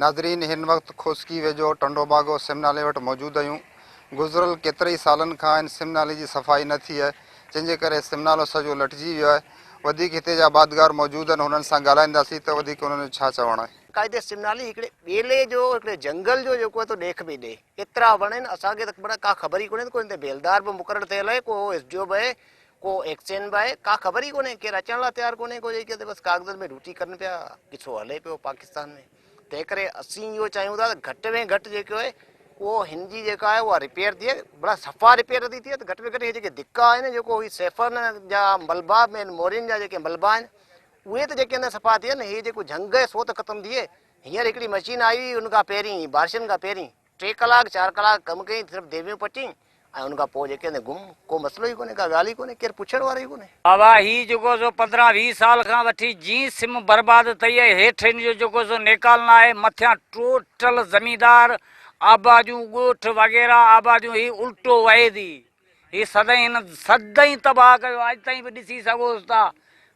ناظرين هن وقت کوسڪي ويجهو ٽنڊو باگو سم نالي وٽ موجود آهيون. گذريل ڪيترائي سالن کان هن سم نالي جي صفائي نه ٿي آهي جنهن جي ڪري سم نالو سڄو لٽجي ويو آهي. وڌيڪ هتي جا آبادگار موجود آهن هنن سان ڳالهائينداسين ته وڌيڪ انهن جو ڇا چوڻ آهي. قاعدي سم نالي هڪڙي ٻيلي جو هڪڙي جنگل جو جيڪو آهي تو ڏيک پئي ڏئي. ايترا وڻ آهن اسان کي ته معنيٰ ڪا خبر ئي ڪونهي ته ڪو هن تي بيلدار به مقرر ٿيل آهي ڪو ايس ڊي او به آهي ڪو ايڪسين به آهي ڪا خبر ئي ڪونهي ڪير اچڻ لاء تيار ڪونهي ڪو جيڪي بس ڪاغذن ۾ ڊيوٽي ڪن پيا قصو هلي پيو پاڪستان ۾ تنهن ڪري اسين اهو چاهيون ٿا ته گهٽ ۾ گهٽ جيڪو آهي اهو هن جي جيڪا آهي اها رپيئر ٿئي بڙا صفا رپيئر نٿي ٿئي ته گهٽ ۾ گهٽ هي جيڪي ڌڪا آهن جيڪو هي سيفن جا ملبا ۾ مورين جا جيڪي ملبا آهن اهي ته جيڪي آهن صفا ٿين هي جيڪو جهنگ آهي سو ته ختم ٿئي هينئر هڪڙي مشين آئي هئي ان کان پهرين بارشن کان پهرين ٽي ڪلاڪ چار ڪلاڪ ڪم ڪيائين صرف ديويون پٽين ۽ ان کان پوء جيڪي آهن گم ڪو مسئلو ئي ڪونهي ڪا ڳالهه ئي ڪونهي ڪير پڇڻ وارو ئي ڪونهي. بابا هي جيڪو سو 15 20 سال کان وٺي جين سم برباد ٿئي آهي هيٺ هن جو جيڪو سو نيڪال نه آهي مٿيان ٽوٽل زميندار آباديون ڳوٺ وغيره آباديون هي الٽو وهي ٿي هي سدائين هن سدائين تباهه ڪيو اڄ تائين به ڏسي سگهوس ٿا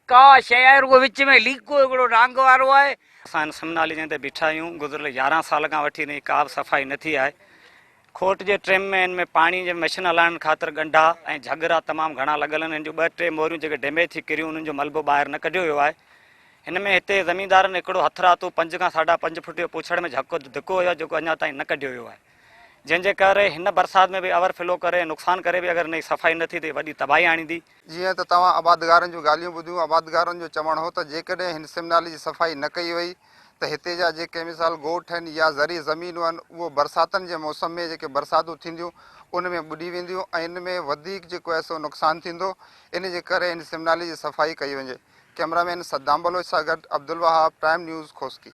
ڪا شيء آهي رڳو وچ ۾ ليڪو هڪڙو ڊانگ وارو آهي. اسان هن سم نالي جنهن تي بيٺا آهيون گذريل 11 سال کان وٺي هن جي ڪا به صفائي نه ٿي آهي کوٽ جي ٽيم ۾ هن ۾ پاڻي جي مشين هلائڻ خاطر ڳنڍا ۽ جهڳرا تمام گهڻا لڳل آهن هن جون ٻه ٽي موريون جيڪي ڊيميج ٿي ڪريون انهن جو ملبو ٻاهر نه ڪڍيو ويو آهي هن ۾ هتي زميندارن هڪڙو هٿراتو پنج کان ساڍا پنج فٽ جو پوڇڙ ۾ جهڪو ڌڪو هيو جيڪو اڃا تائين نه ڪڍيو ويو آهي جنهن جي ڪري هن برسات ۾ به اوور فلو ڪري ۽ نقصان ڪري به اگر هن جي صفائي نه ٿي ته وڏي تباهي آڻيندي. جيئن ته توهان آبادگارن جون ڳالهيون ٻڌيون، آبادگارن جو چوڻ هو ته جيڪڏهن هن سم نالي جي صفائي نه ڪئي وئي ته هتي جا جيڪي مثال ڳوٺ آهن يا زرعي زمينون آهن اهو برساتن جي موسم ۾ جيڪي برساتون ٿينديون ان ۾ ٻڏي وينديون ۽ ان ۾ وڌيڪ جيڪو آهي سو نقصان ٿيندو ان جي ڪري هن سم نالي جي صفائي ڪئي وڃي. ڪئميرا مين صدام بلوچ سان گڏ عبدالوهاب، ٽائيم نيوز، کوسڪي.